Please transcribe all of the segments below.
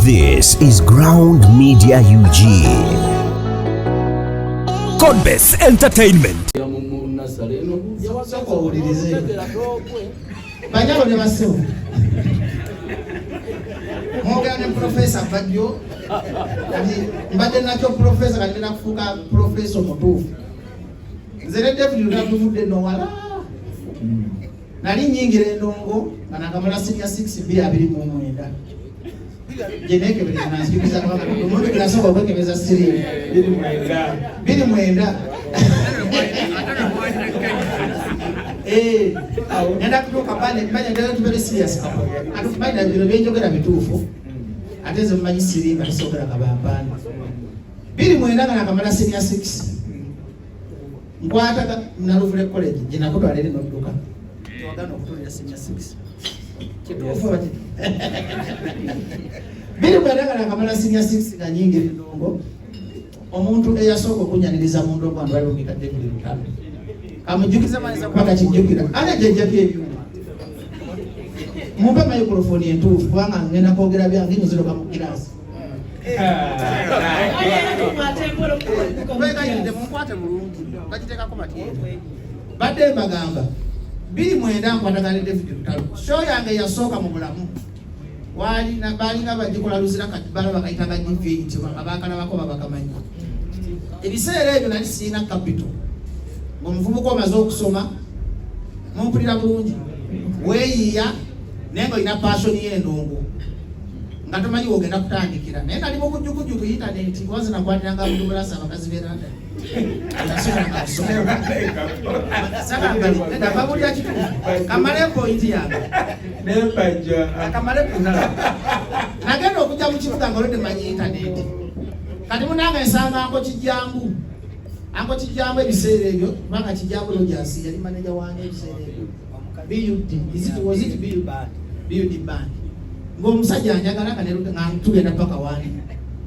This is Ground Media UG. Codebase Entertainment. Sooka owulirize. Banyabo ne bassebo. Mwogera ne Profesa Bajjo. Kati mbadde nakyo Profesa, kati ngenda kufuuka Profesa omutuufu. Nze ne David Lutalo tuvudde nno wala. Nali nnyingira endongo nga nakamala senior 6 2029. Gye neekebereza nanzijjukiza kubanga omuntu gwe nasooka okwekebeza siriimu. 29. Eh, ngenda kutuuka bane manya njagala tubere serious kapo. Ate bane bino byenjogera bituufu. Ate nze mumanyi sirimba tisoogera kabampaani. 2009 nga nakamala senior 6. Nkwata Naluvule College gye nakutwala eri n'odduka. Tewagaana okutulira senior 6. Kituufu oba kituufu? 2009 nga nakamala senior 6 nga nyingira endongo. Omuntu eyasooka okunyaniriza mu ndongo wano bali bamuyita David Lutalo. Kamujjukize mayinza kuba takijjukira. Ate gyejjako ebyuma. Mumpe microphone entuufu kubanga ngenda kwogera byange nziruka mu kiraasi. Twegayiridde munkwate bulungi. Bagiteekako batya? Badde mbagamba 2009 nkwatagana ne David Lutalo. Show yange yasooka mu bulamu. Baalina bagikola Luzira kati bala bakayitanga GV8 abakalabako babakamanyi. Ebiseera ebyo nali sirina capital. Ng'omuvubuka omaze okusoma, mumpulira bulungi, weeyiiya naye ng'olina passion y'endongo nga tomanyi w'ogenda kutandikira. Naye nali mukujjukujju ku yintaneti kuba nze nakwatiranga Abdulmurasa abakazi b'e London. Babulira kituufu. Kamale pointi yange. Kamale nagenda okujja mu kibuga nga olwedde manyi yintaneti. Kati munange nsanga anko Kijjambu. Anko Kijjambu ebiseera ebyo kubanga Kijjambu Rogers yali maneja wange ebiseera ebyo. BUD. Is it, was it BUD? BUD band. Ng'omusajja anjagala nga nga tugenda paka wani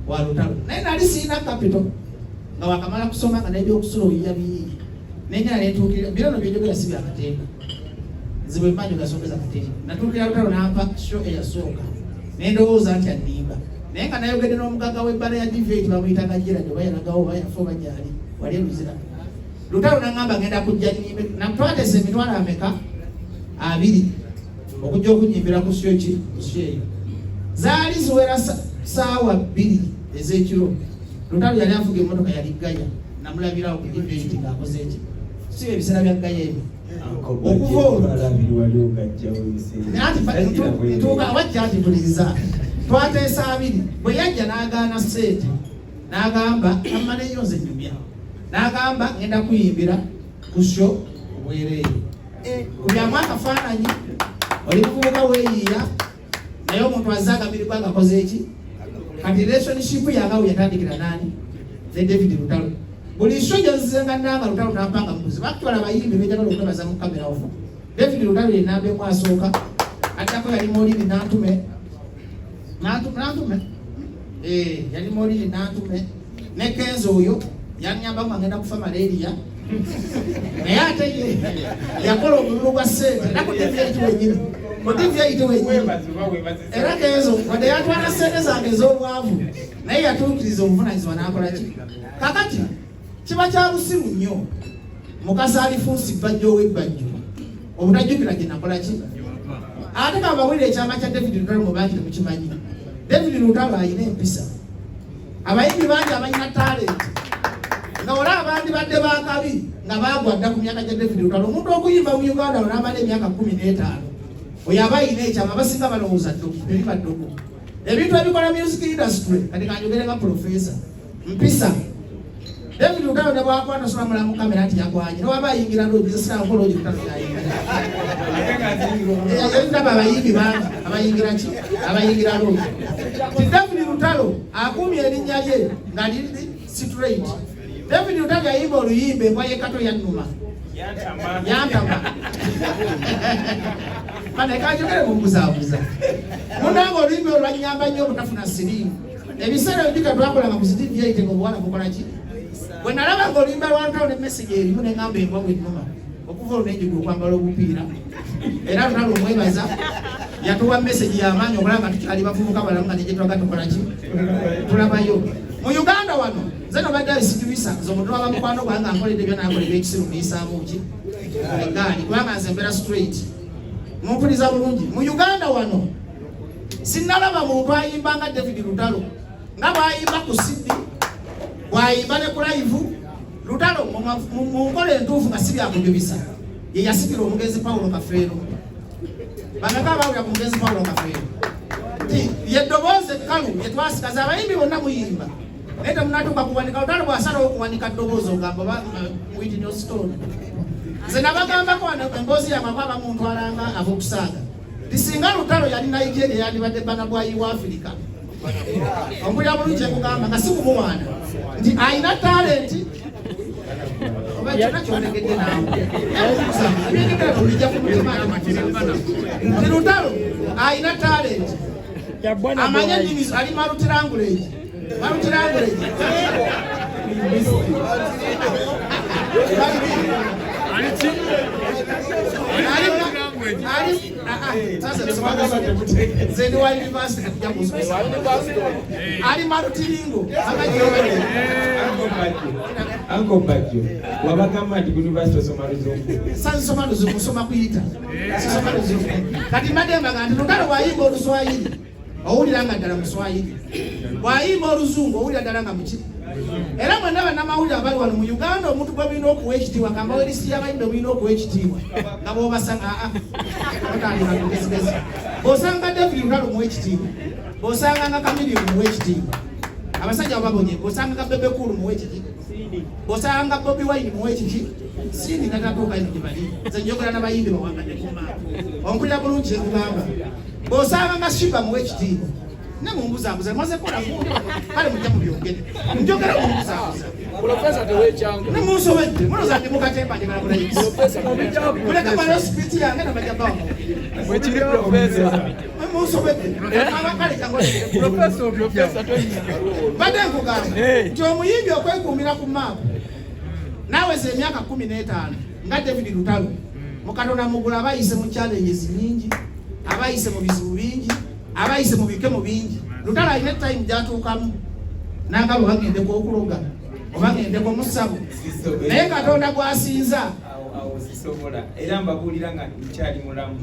wa Lutalo. Naye nali sirina capital. Nga wakamala kusoma nga n'ebyokusula oyiya biyiiya. Nengenda netuukirira biro no byenjogera si bya katemba. Nze bwe mmanyi gasomeza katemba. Natuukira Lutalo n'ampa show eyasooka. Ne ndowooza nti annimba. Naye nga nayogedde n'omugagga w'ebbala ya DV8 bamuyitanga Gerald oba yalagawo oba yafa oba gyali wali e Luzira. Lutalo n'aŋŋamba ngenda kujja nnyimbe. Twatese emitwalo ameka? 20 okujja okunyimbira ku show ki? Ku show eyo. Zaali ziwera ssaawa 2 ez'ekiro. Lutalo yali avuga emmotoka yali Gaya. Namulabirawo ku DV8 ng'akoze eki? Si ebiseera bya Gaya ebyo. Okuva olwo. Ntuuka wajja nti mpuliriza. Twateesa 20. Bwe yajja n'agaana ssente. N'agamba ammaleyo nze nnyumya. N'agamba ngenda kuyimbira ku show obwereere. Kubyamu akafaananyi, oli muvubuka weeyiiya, naye omuntu azze akamiri gwe agakoze eki? Kati relationship yange awo yatandikira nani? Ne David Lutalo. Buli show gye nzize nga nnanga Lutalo tampanga mubuzi. Bakutwala abayimbi benjagala okwebaza mu kamera ofu. David Lutalo ye namba emu asooka. Addako yali Maureen Nantume. Nantume? Yali Maureen Nantume. Ne Kenzo oyo yannyamba nga ngenda kufa malaria. Naye ate ye yakola omululu gwa ssente era ku DV8 wennyini. Ku DV8 wennyini. Era Kenzo wadde yatwala ssente zange ez'obwavu naye yatuukiriza obuvunaanyizibwa n'akola ki? Kakati kiba kya busiru nnyo Mukasa alifunsi Bbajjo ow'ebbajjo obutajjukira gye nakola ki? Ate kabawulire ekyama kya David Lutalo mu bangi temukimanyi. David Lutalo alina empisa. Abayimbi bangi abalina talenti nga olaba abandi badde bakabi nga baagwa dda ku myaka gya David Lutalo. Omuntu okuyimba mu Uganda n'amala emyaka 15 oyo aba alina ekyama, abasinga balowooza ddogo, teri baddogo. Ebintu ebikola music industry, kati kanjogere nga profesa mpisa. David Lutalo ne bw'akwata sola mulamu kamera nti yakwanye, ne waba ayingira loogi, nze siraba ko loogi Lutalo gy'ayingira. Ndaba abayimbi bangi abayingira ki? Abayingira loogi. Ti David Lutalo akuumye erinnya lye nga liri straight. David Lutalo yayimba oluyimba embwa y'e Kato yannuma. Yantama. Bane kanjogere mubuzaabuza. Munnange oluyimba olwo lwannyamba nnyo obutafuna siriimu. Ebiseera ebyo twakolanga ku zitivi eyite nga obuwala bukola ki? Bwe nalaba ng'oluyimba lwa Lutalo ne message erimu ne ŋŋamba embwa bw'ennuma. Okuva olwo nenjiga okwambala obupiira. Era Lutalo omwebaza, yatuwa message y'amaanyi okulaba nga tukyali bavubuka balamu nga negyetwaga tukola ki, tulabayo. Mu Uganda wano nze nobadde sijuisa, nze omuntu waba mukwano gwange nga nkoledde byona nkola ebyekisiru muyisaamu ki egaali, kubanga nze mbeera straight. Mumpuliza bulungi? Mu Uganda wano sinnalaba muntu ayimba nga David Lutalo, nga bw'ayimba ku CD, bw'ayimba ne ku live. Lutalo mu nkola entuufu nga si byakujubisa, ye yasikira omugenzi Paulo Kafeero. Bameka abawulira ku mugenzi Paulo Kafeero? Nti ye ddoboozi ekkalu lye twasikaza. Abayimbi bonna muyimba naye temunatuuka kuwanika. Lutalo bw'asalawo okuwanika ddoboozi, ogamba oba Whitney Houston. Nze nabagambako wano emboozi yange ako abamuntwalanga ab'okusaaga nti singa Lutalo yali Nigeria, yandibadde Burna Boy wa Afirika. Ompulira bulungi kyekugamba, nga si kumuwaana, nti alina talent oba kyonna kyotegedde naawe ebyetegera ku mutima, nti Lutalo alina talent, amanye ennimi, ali multilanguage, multilanguage. Ali nze ndi wa university, katujja kusomesa. Ali multilingual. Uncle Bajjo, wabagamba nti ku university osoma Luzungu? Sansoma Luzungu, nsoma kuyita, sisoma Luzungu. Kati mbadde mbaga nti Lutalo bw'ayimba Oluswayiri owulira nga ddala Muswayiri, bw'ayimba Oluzungu owulira ddala nga muki. Era mwenna bannamawulire abali wano mu Uganda, omuntu gwe mulina okuwa ekitiibwa, kambawe lisiti y'abayimbi mulina okuwa ekitiibwa nga bw'obasanga aa otandika kugezigezi. Bw'osanga David Lutalo muwa ekitiibwa, bw'osanga nga Chameleone muwa ekitiibwa, abasajja babonye, bw'osanga nga Bebe Cool muwa ekiki, bw'osanga nga Bobi Wine muwa ekiki. Sindi natatuuka ino gye bali, nze njogera n'abayimbi bawangadde ku maapu. Ompulira bulungi kyekugamba? Bw'osanga nga Sheebah muwa ekitiibwa. Ne mumbuzaabuza, maze kola gundi, kale mujja mubyongere, njogera mumbuzaabuza. Profesa, tewekyanga. Ne munsobedde, muloza ndi mukatemba, njagala bulayisi. Muleke malayo speech yange nabajja bawa. Wekiri, profesa. Munsobedde abakale kyangu. Profesa, profesa, toyina. Badde nkugamba nti omuyimbi okwekuumira ku maapu naweza emyaka 15 nga David Lutalo, mukatonda mugula, abayise mu challenges nyingi, abayise mu bizibu bingi, abayise mu bikemo bingi. Lutalo alina time gyatuukamu nagamba oba ŋŋendeko okuloga oba ŋŋendeko mussabo, naye Katonda gwasinza. Awo sisobola, era mbabuulira nga nkyali mulamu,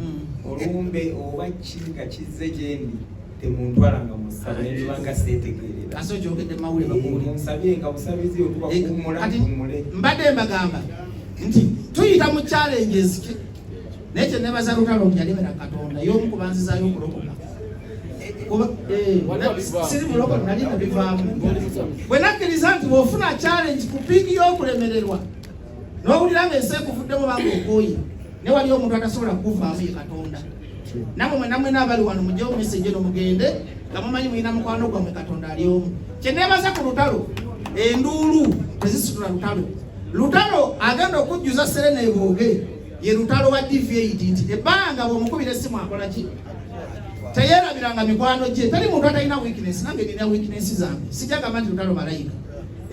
olumbe oba ki nga kizze gyendi, temuntwalanga mu ssabo nendibanga seetegerera. Ase okyogedde mawulire bakuwulira. Munsabye nga busabizi otuba kuwummula. Kati mpumule. Mbadde mbagamba nti tuyita mu challenges ki, naye kyenebaza Lutalo nti yalemera Katonda y'omu kubanzizaayo okulokoka. Siri muloko, nali nabivaamu bwe nakkiriza nti bw'ofuna challenge ku peak y'okulemererwa n'owulira nga ensi ekuvuddemu banga okooye, ne wali omuntu atasobola kukuvaamu ye Katonda. Namwe mwena mwena abali wano mugyewo message eno, mugende nga mumanyi mulina mukwano gwammwe Katonda ali omu. Kyenebaza ku Lutalo, enduulu tezisitula Lutalo. Lutalo agenda okujjuza Serena ebooge ye Lutalo wa DV8, nti ebbanga bw'omukubira essimu akola ki, teyerabiranga mikwano gye. Teri muntu atalina weakness, nange nina weakness zange, sijagamba nti Lutalo malayika.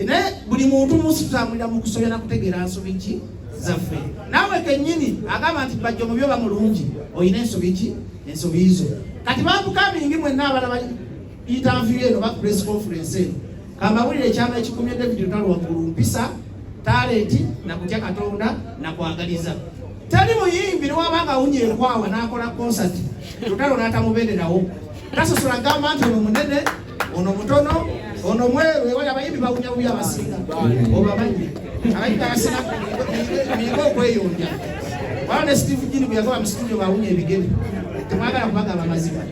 Naye buli muntu munsi tutambulira mu kusobya nakutegeera nsobi ki zaffe. Naawe kennyini agamba nti Bajjo mubi oba mulungi, olina ensobi ki, ensobi zo. Kati babukamingi mwenna abalaba interview eno ba press conference eno, kambawulire ekyama ekikumye David Lutalo waggulu: mpisa, talent, nakutya Katonda, nakwagaliza. Teri muyimbi newabanga awunya enkwawa n'akola concert Lutalo n'atamubeererawo. Tasosola gamba nti ono munene, ono mutono, ono mweru. Ewali abayimbi bawunya bubi abasinga, obamanyi abayimbi abasinga miga okweyonja. Wala ne Steve Jini bwe yagoba mu studio bawunya ebigere, temwagala kubagamba mazima.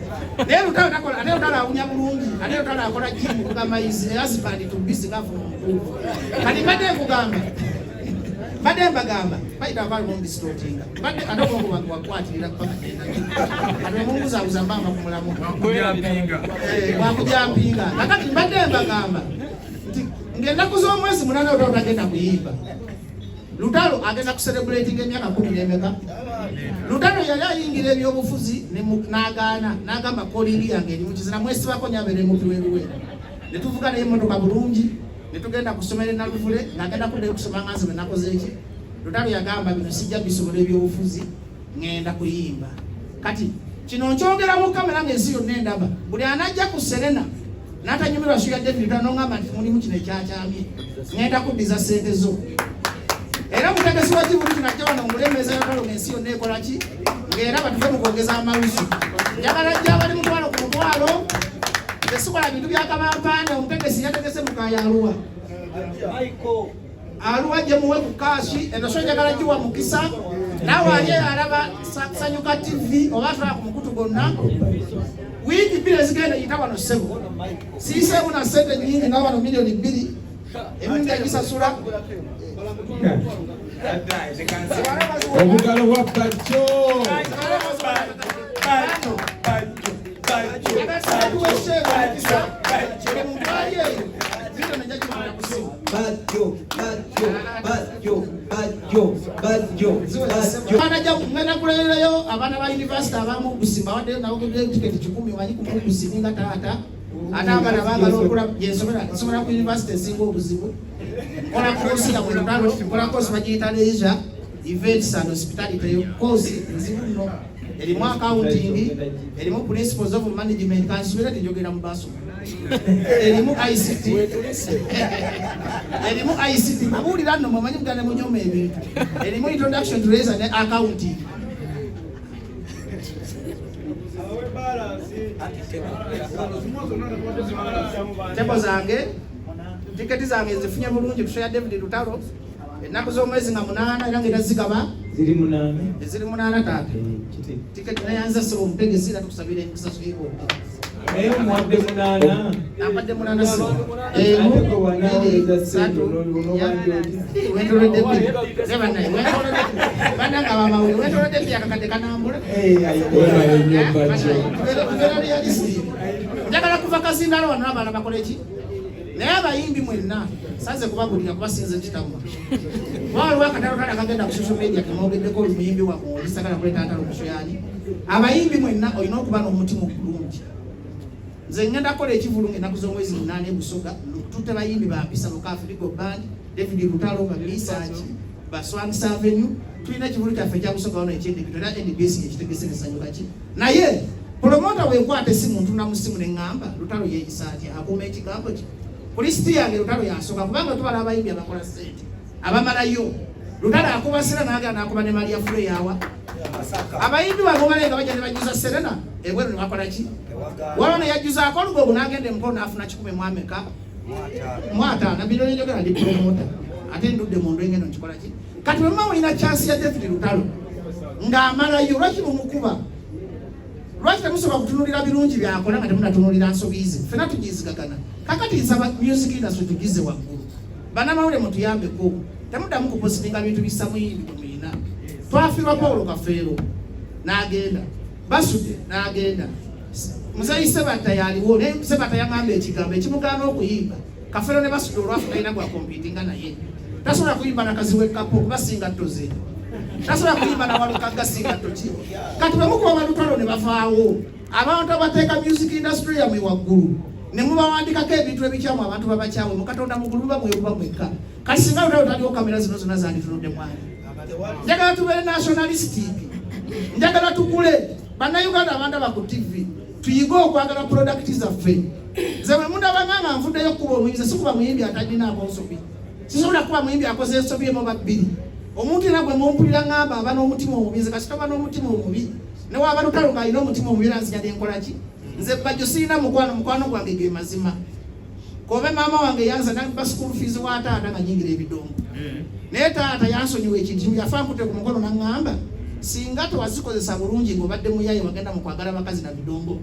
Naye Lutalo takola, ate Lutalo awunya bulungi, ate Lutalo akola gym kugamba is a husband to be singa afuna omukuufu. Kati mbadde nkugamba, mbadde mbagamba bayita abaali mumudistortinga, mbadde ate obwongo bwange wakwatirira paka genda kati omunguzabuza mbamba ku mulamu wakujampinga. Kakati mbadde mbagamba nti ng'ennaku z'omwezi 8 Lutalo tagenda kuyimba. Lutalo agenda kucelebratinga emyaka kumi n'emeka. Lutalo yali ayingira ebyobufuzi n'agaana, n'agamba calling yange eri mukizina. Mwesibako nyabeera emupi weruweera, ne tuvuga naye emmotoka bulungi, ne tugenda ku ssomero e Naluvule ng'agenda kuddayo okusoma nga nze bwe nakoze eki. Lutalo yagamba bino sijja bisobola ebyobufuzi, ŋŋenda kuyimba. Kati kino nkyogera mu kamera ng'ensi yonna endaba. Buli anajja ku Serena n'atanyumirwa show ya David Lutalo n'oŋŋamba nti mulimu kino ekyakyamye, ŋŋenda kuddiza ssente zo. Era omutegesi wa kivvulu kino ajja wano ngule emmeeza ya Lutalo ng'ensi yonna ekola ki, ng'era batuve mu kwogeza amalusu. Njagala ajja abali mutwalo ku mutwalo, nze sikola bintu bya kabampaane. Omutegesi yategese mukaya aluwa aluwa gye muwe ku kaasi eno, so njagala giwa mukisa. Naawe ali alaba Sanyuka TV oba atulaba ku mukutu gwonna, wiiki 2 ezigenda yita wano ssebo, siiseemu na ssente nnyingi nga wano 2 million emirundi agisasula. Obugalo bwa Bajjo. Tuwesheemukisa buli muntu ali eyo, milioni ejja gimala ku ssimu. Bajjo, Bajjo, Bajjo, Bajjo, Bajjo, Bajjo. Abaana ngenda kuleerayo abaana ba university abamu ogusimba wadde nawogedde tiketi 100, omanyi ku mugusi ninga taata, ate abaana baagala okula gyensomera. Nsomera ku university esinga obuzibu, nkola kosi ya Lutalo, nkola kosi bagiyita leisure events and hospitality. Kosi nzibu nno, erimu accounting, erimu principles of management, kansubire tinjogera mu baso, erimu ICT, erimu ICT. Abuulira nno mwemanyi muganda munyoma ebintu, erimu introduction to leisure ne accounting. Tebo zange, tiketi zange nzifunye bulungi ku show ya David Lutalo ennaku z'omwezi nga 8, era ngenda zigaba. Ziri 8. Eziri 8, taata. Tiketi nayanza sebo omutegesi, era tukusabira emikisa tuyikonde. Naye omuwadde 8. Ampadde 8 sebo. Ate gwe wanaaweza ssente onobanja otya? Wentolodde bbiri ne bannaye, wentolodde bannange abamawulire, wentolodde bbiri akakadde kanambula. Webale nnyo, Bajjo. Tubeera realistic. Njagala kuva kazindalo wano abaana bakole ki, naye abayimbi mwenna saze kubagulira kuba sinze kitamu. Waliwo akatalo kale akagenda ku social media kemwogeddeko oli muyimbi wammwe oli, sagala kuleeta ntalo ku yani. Abayimbi mwenna olina okuba n'omutima ogulungi. Nze ngenda kukola ekivulu ng'ennaku z'omwezi 8 e Busoga, tutte bayimbi bampisa Lukafirigo Band, David Lutalo, Bamisaki, Baswangisa Avenue. Tulina ekivulu kyaffe ekya Busoga wano ekyendekito, era NBS yekitegese nesanyuka ki. Naye promoter bwenkwata essimu, ntuna mu ssimu ne ŋŋamba Lutalo yeeyisa atya, akuuma ekigambo kye. Ku lisiti yange Lutalo yasooka, kubanga tubala abayimbi abakola ssente abamalayo. Lutalo akuba sera n'agenda n'akuba ne Maria Fule yawa abayimbi bamwe balenga bajja ne bajjuza Serena ebweru ne bakola ki. Waliwo ne yajjuzaako olugogo n'agenda emukono n'afuna kikumi mu ameka mu ataano milioni. Njogera ndi promoter, ate ndudde mu ndwenge eno nkikola ki. Kati bwe muba mulina chance ya David Lutalo ng'amalayo, lwaki mumukuba? Lwaki temusobola kutunulira birungi byakola nga temunatunulira nsobi ze? Ffena tugizigagana. Kakati nsaba music industry tugize waggulu. Bannamawulire mutuyambeko, temuddamu kupositinga bintu bisa muyimbi gwe muyina. Twafiirwa Paulo Kafeero n'agenda, Basudde n'agenda, Muzeyi Sebata yaliwo, naye Sebata yaŋŋamba ekigambo ekimugaana okuyimba. Kafeero ne Basudde olwafu talina gwa kompitinga naye, tasobola kuyimba nakazi wekapo kuba singa ttoze, tasobola kuyimba nawalukagga singa ttoki. Kati bwe mukuba balutalo ne bavaawo, abantu abateeka music industry yammwe waggulu ne mubawandikako ebintu ebikyamu, abantu babakyawe mukatonda mugulu muba mwekuba mwekka. Kati singa Lutalo taliwo, kamera zino zonna zanditunudde mwani. Njagala tubeere nationalistic, njagala tukule. Bannayuganda abandaba ku TV, tuyige okwagala product zaffe. Nze bwe mundabanga nga nvuddeyo kuba omuyimbi, sikuba muyimbi atalinaako nsobi, sisobola kuba muyimbi akoze ensobi emu oba bbiri. Omuntu era gwe mumpulira ŋŋamba aba n'omutima omubi, nze kasita oba n'omutima omubi, ne waaba Lutalo ng'alina omutima omubi, era nzija nenkola ki. Nze Bajjo sirina mukwano, mukwano gwange ge mazima. Kobe maama wange yanza namba school fees wa taata nga nyingira ebidongo, naye taata yansonyiwa ekintu kimu, yafa nkute ku mukono naŋŋamba singa tewazikozesa bulungi ng'obadde muyaye wagenda mu kwagala bakazi na bidongo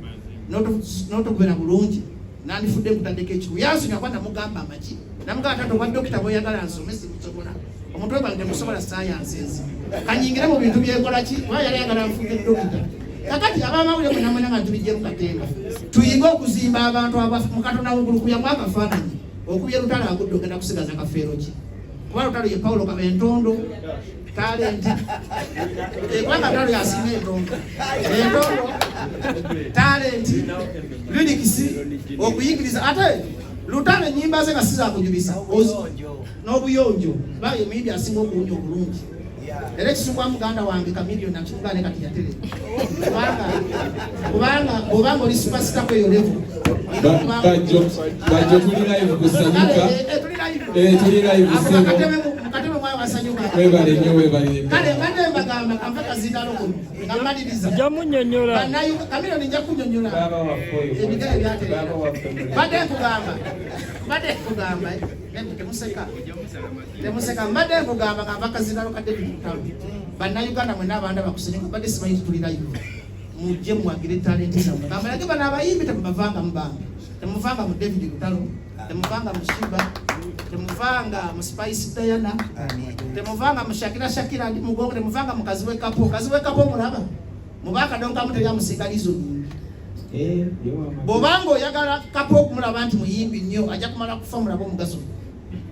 n'otokubeera bulungi, nandifudde nkutaddeko ekiku. Yansonyiwa kuba namugamba amaki, namugamba taata obwa dokita bweyagala nsome sibusobola, omutwe gwange temusobola sayansi ezi, kanyingire mu bintu byekola ki, kuba yali ayagala nfuuke dokita. Kakati abamawulire mwenamwena nga tubijjemu katemba, tuyige okuzimba abantu abafu mukatonda mugulu kuyamu akafaananyi okubya Lutalo agudde, ogenda kusigaza kafeero ki? Kuba Lutalo ye Paulo kaba entondo talent. Kubanga Lutalo yasinga entondo, entondo, talent, lyrics, okuyigiriza ate. Lutalo ennyimba ze nga si zakujubisa n'obuyonjo, kuba ye muyimbi asinga okuwunya obulungi. Era ekisungwa muganda wange Kamiliyoni nakimugaa ne kati yatere, kubanga bw'obanga oli superstar kweyo level. Bajjo, Bajjo, tuli live kusanyuka. Eh, tuli live, Ako ssebo. mukatebe mwayo basanyuka. Webale nnyo, webale nnyo. Kale mbadde mbagamba kanfe kazindalo kuno nga mmaliriza. Ojja munnyonnyola. Kamiliyoni nja kunnyonnyola. Baaba waffe oyo. Ebigere byaterera. Baaba waffe mulezi. Mbadde nkugamba, temuseka, temuseka. Mbadde nkugamba nga nva kazindalo ka David Lutalo. Bannayuganda mwenna abanda bakusiringa, mbadde simanyi tutulirayo, mujje muwagire talenti zammwe. Kambalage bano abayimbi, temubavanga mu bambi, temuvanga mu David Lutalo, temuvanga mu Sheebah, temuvanga mu Spice Diana, temuvanga mu Shakira. Shakira ndi mugongo. Temuvanga mu kazi wekapo. Kazi wekapo mulaba mubakadonkamu, teryamusinga lizo nyingi. Eh, ye wama. Bw'obanga oyagala Kapo okumulaba nti muyimbi nnyo, ajja kumala kufa mulabe omugaso.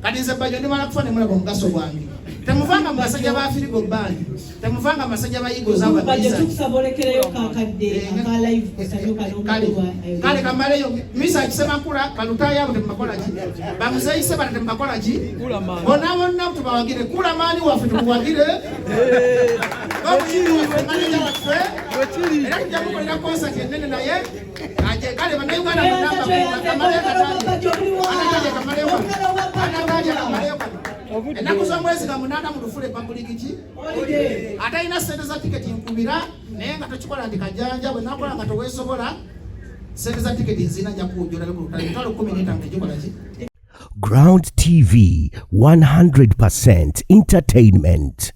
Kati nze Bajjo ndimala kufa ne mulaba omugaso gwange. Temuvanga mu basajja ba Firigo Band, temuvanga mu basajja ba Eagles. Bajjo, Abatiza. tukusaba olekereyo kakadde aka live kusanyuka Kale. n'omukulu. Kale kamaleyo misa kisemakula balutayo abo temubakola ki, bamuzeeyise bata temubakola ki, bonna bonna tubawagire. Kulamaani waffe tumuwagire, omuyimbi waffe, maneja waffe, era tujja mukolera konsati enene naye aje. Kale bannayuganda bonna, kamaleyo kano. Ennaku z'omwezi nga 8 mu lufule public ki atalina sente za tiketi nkubira, naye nga tokikola nti kajanja bwe nakola nga toweesobola. Sente za tiketi nzina, nja kuwujula bikulu 150,000 tegikola ki. Ground TV, 100% entertainment.